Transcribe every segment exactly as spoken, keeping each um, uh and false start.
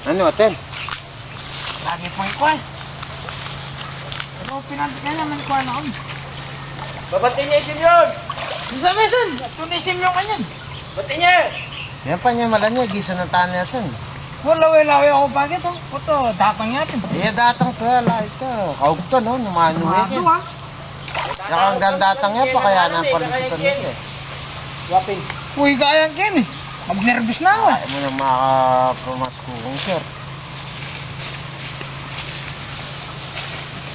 Ano, atin? Lagi pang ikuan. Pero pinantikan naman ikuan na kami. Babatin niya si Simeon! Bisa, misan! Ito ni Simeon kanyan. Batin niya! Yan pa niya, malan niya, gisa ng tanasan. Wala, wala, wala ako bakit, oh. Ito, datang yata. Iya, datang to, ala, ito. Kaugto, no? Numanu, eh, ah. Saka ang ganda datang niya, pakaya na ang palusutan niya, eh. Wapin. Uy, kaya ken, eh. Mag-service na ako, eh. Ay, mo na makapamasko kung sir.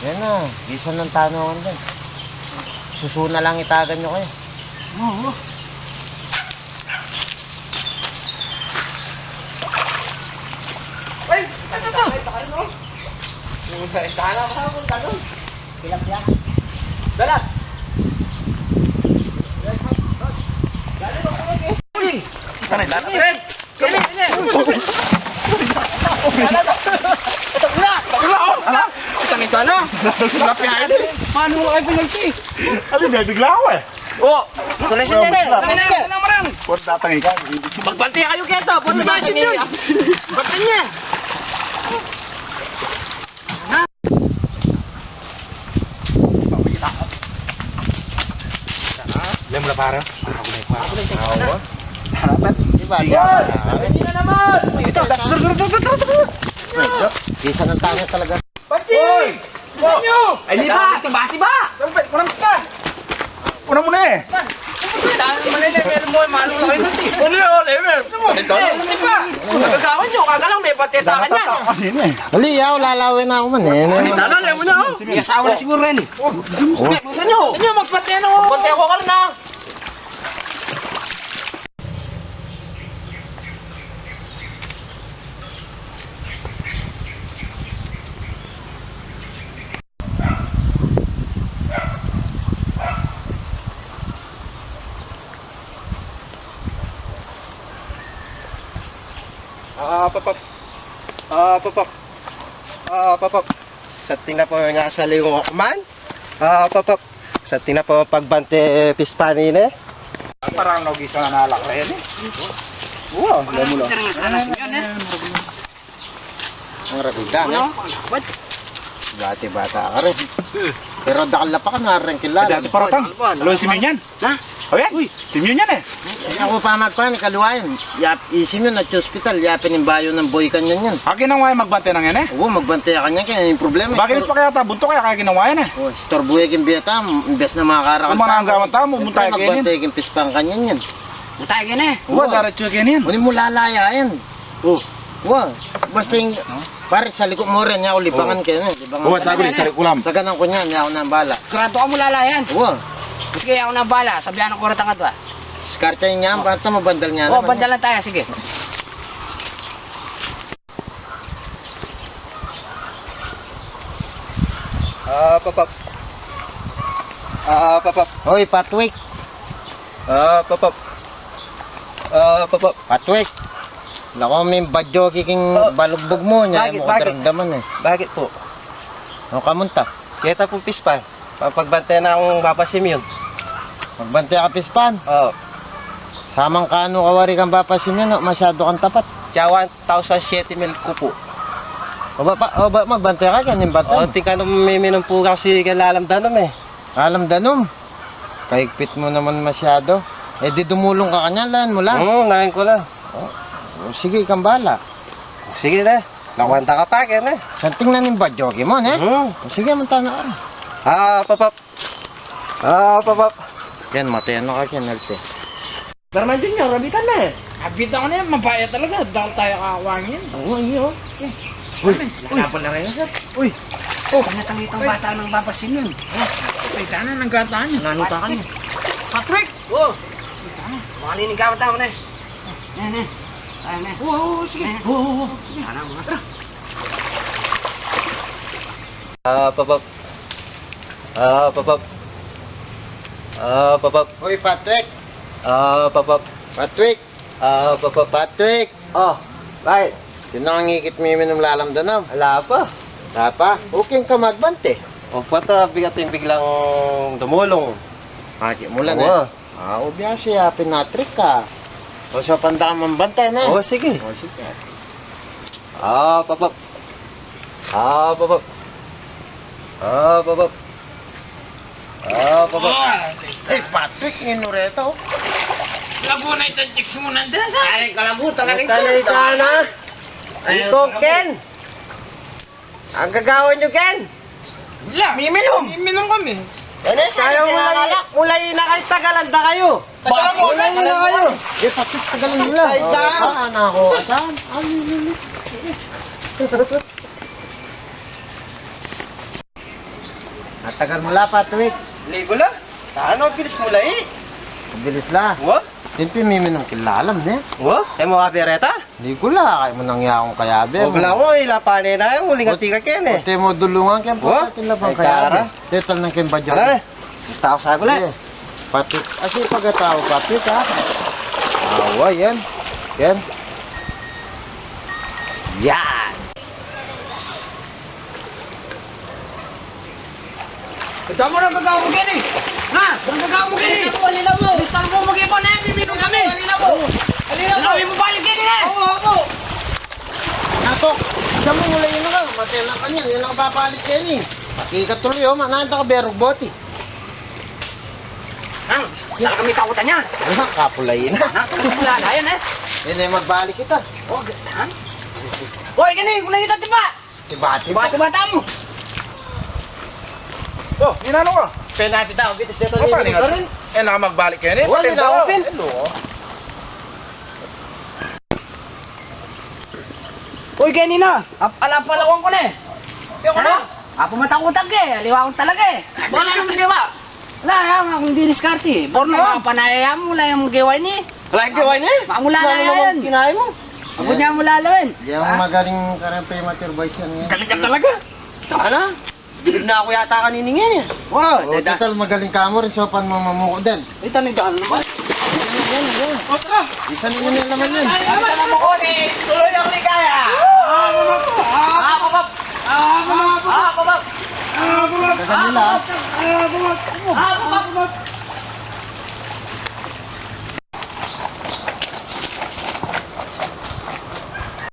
Yan na, gisa ng tanasan din. Susu na lang itagan nyo kayo. Oo. Ay, ano to? Ay, baka rin, oh. Yung sa intana, baka kung tanong. Tilapia. Dala. Dali, dali, dali. Uy! Ano, dala? Red! Sini, sini. Dala, dala. Ito na, ito na, oh. Ala, itang ito na. Tilapia ini. Paano mo kayo pinagti? Ano, bibigla ako eh. Oh, solusyon niya, eh. Ano na, ano na, ano na? Huwag tatangay ka. Magbantay kayo kaya to. Huwag na ba niya? Ba't niya? Alam mo na, pare? Ako na, pare. Ako na, pare. Harapan. Di ba? Yan. Hindi na naman. Ito. Bisa ng tanya talaga. Pati! Bisa nyo! Ay, di ba? Tiba, tiba! Siyempre, unang pa! Una mo na eh! Dahil malay na, meron mo, malu na kayo nun, eh. Ano yun? Ano yun? Gusto mo? Ito, ano? Ano ba? Nagagawan nyo, kagalang may pateta ka niyan. Ano yun eh? Dali, yaw, lalawin na ako man eh. Ano yun? Ano, alam mo na, oh. May asawa na siguro yan eh. Oh, gusto mo? Gusto nyo? Gusto nyo, magpateno. Magpateno ka rin, ah. Ah, papap. Ah, papap. Ah, papap. Sa tingnan po nga sa liwak man. Ah, papap. Sa tingnan po pagbante pispan ini. Parang nagisa na nalak rin eh. Wow, alam mo lang. Parang nagisa na siya, eh. Ang rabida, no? Ano? Ba't? Bati-bata ka rin. Hmm. Pero dakal na pa ka na rin kilala. Dati paratang. Ano ba? Alo, si Minyan. Na? O yan. Uy. Si Minyan eh. Ay, ako pa magpan, kaluwayan. Yap, i-, si Minyan nag-hospital. Yapin yung bayo ng boy kanyan yan. Ah, ginawa yung magbante ng yan eh? Oo, magbante ka kanyan. Kaya yung problema. Bakit mas pa kaya ta bunto kaya, kaya ginawa yan eh? Oh, istorbo yung beta. Imbes na makakarakan. Kung mananggawan ta, mumunta kayo yan. Magbante yung pispan kanyan yan. Muntay ka na. Wa, wa. Daratsu ka niyan. Uni mu lalaya yan. Oh. Wa, basta yung, pare, sa liko mu rin, yaku libangan ka na, libangan ka na. Wa, sabi, sa liko lang. Sa ganun ku niyan, yaku nang bala. Sigurado ka mu lalayan? Wa. Sige, yaku nang bala. Sabihan ku rin tangat, wa. Diskarte niyan, basta mabandal niyan. Oh, bandal lang tayo, sige. Ah, papap. Ah, papap. Hoy, Patwik. Ah, papap. Ah, papap. Patwik. Naku, may badyo kiking balugbog mu, nya bakit, mu bakit? Karamdaman eh. Bakit po? Ano ka munta? Kita po pispan. Papagbantay na akong Papa Simeon. Magbantay ka pispan? Oo. Samang kanu ka wari kang Papa Simeon, no? Masyado kang tapat. Tiyawan. Tausan siyete mil ku po. O ba, pa, o ba, magbantay ka, kaya ning bantay? O, tingkanu miminum po kasi kay Lalam Danum eh. Lalam Danum? Kaigpit mu naman masyado. Eh, di dumulung ka kanyan, layan mu la. Hmm, layan ku la. O, o, sige, kang bala. Sige na. Nakwanta ka pa, kaya na. Santing na ning badyo ki mu, ne? Hmm. O, sige, munta na ka. Ah, papap. Ah, papap. Yan, matay na ka, yan, Alpe. Darman Junior, abitan na eh. Abitan ko na yan, mabaya talaga. Dahil tayo kakawangin. Oo, yun, oh. Eh, uy, ano eh? Uy. Lalaban na rin, sir. Uy. Oh. Tanga-tanga itong bata ng babasin yun. Ha? Ay, tana, nagkataan yun. Nanutakan yun. Patrick! Oh. Ay, tana. Mga linigawan tao na eh. Ayan eh. Ayan eh. Oo, oo, sige. Oo, oo, oo. Sige. Tana, mga. Tara. Ah, papap. Ah, papap. Ah, papap. Hoy, Patrick! Ah, papap. Patrick! Ah, papap. Patrick! Oh, bakit? Sino ang ikit miminum Lalam Danum? Ala pa. Ala pa? Okay ka magbante? O, pata, bigat yung biglang dumulong. Ah, di mulan eh. Oo. Ah, o biya siya, pinatrik ka. O, sa pandamang bante na. O, sige. O, sige. Up, up, up. Up, up, up. Up, up, up. Up, up, up. Eh, Patrick, ninu reta, o. Lagu na itang chicks mu nandun, sa? Ay, kalagutan na rin. Ito na, ito na. Ito, Ken. Ang gagawan nyo, Ken? Wala. Miminom. Miminom kami. Ano, kaya mula, mula na kayo, tagalan da kayo. Tagalan mo. Mula na kayo. Eh, pati tagalan nila. Ay, da. Ah, nako, atan. Ay, ay, ay. Atagal mu la, Patrick. Ligo la. Ano, bilis mu la, e. Bilis la. Wa? Siyempre, miminum kila alam, ne? Wa? E mu kabe reta? Ligo la, kaya mu nang yaong kayabe. O, bala mu, ila pa ne na, uling atika ken, e. Ote mu dulungan ken, wa? Pagkatin la bang kayabe. Tetal nang ken badya. Ala, e. Tau sa gula. E, Patrick. Asi pagkatau, Patrick, ha? Awa, yan. Yan. Yan. Ito mo na gagawa mo kini. Ha? Ano gagawa mo kini? Alila mo, alila mo. Gusto mo mag-ipon, e? Bibigyan kami. Alila mo. Alila mo. Alila mo, balik kini, e. Opo, opo. Natok. Diyan mo mula yun ka. Matela ka niyan. Yan ang babalik kini. Pati ka tuloy, o. Mananda ka, berog boti. Nang, talaga may kakutan niya. Ano, kapulay na. Nang, kapulay na yan, e. Yan, e, magbalik kita. O, ganyan. Hoy, kini, kung nakita, di ba? Tiba-tiba. Tiba-tiba tamu. O, ninanu ka? Penalty daw, bitis dito. O, ni paano nga? Rin. E, na magbalik kaya ni. Wala na, open. Hello. Uy, kaya nina. Ap-, ala palawan ko na, e. Yung ano? Apu matakutan ka, e. Aliwa kong talaga, e. Wala naman, di ba? Wala, yan, akong didiskarte. Born na. Mga panaya mu, wala yung gawa ini. Wala yung gawa ini? Mamula na yan. Kinaya mo. Abot niya mula lawan. Di ako magaling ka rin, premature boys yan, e. Galing ka talaga. Ano? Bilib na ako yata kanini ngayon, e. Wow, o, deda. Total, magaling ka mo rin, so pan mamamuko din. Ay, tanong daan naman. Yan, yan, yan. Otra. Isa na yun yung laman yan. Ay, ay, ay, ay, ay, tuloy ang ligaya. Ah, babak. Ah, babak. Ah, babak. Ah, babak. Gaganda nila, ah. Ah, babak. Ah, babak.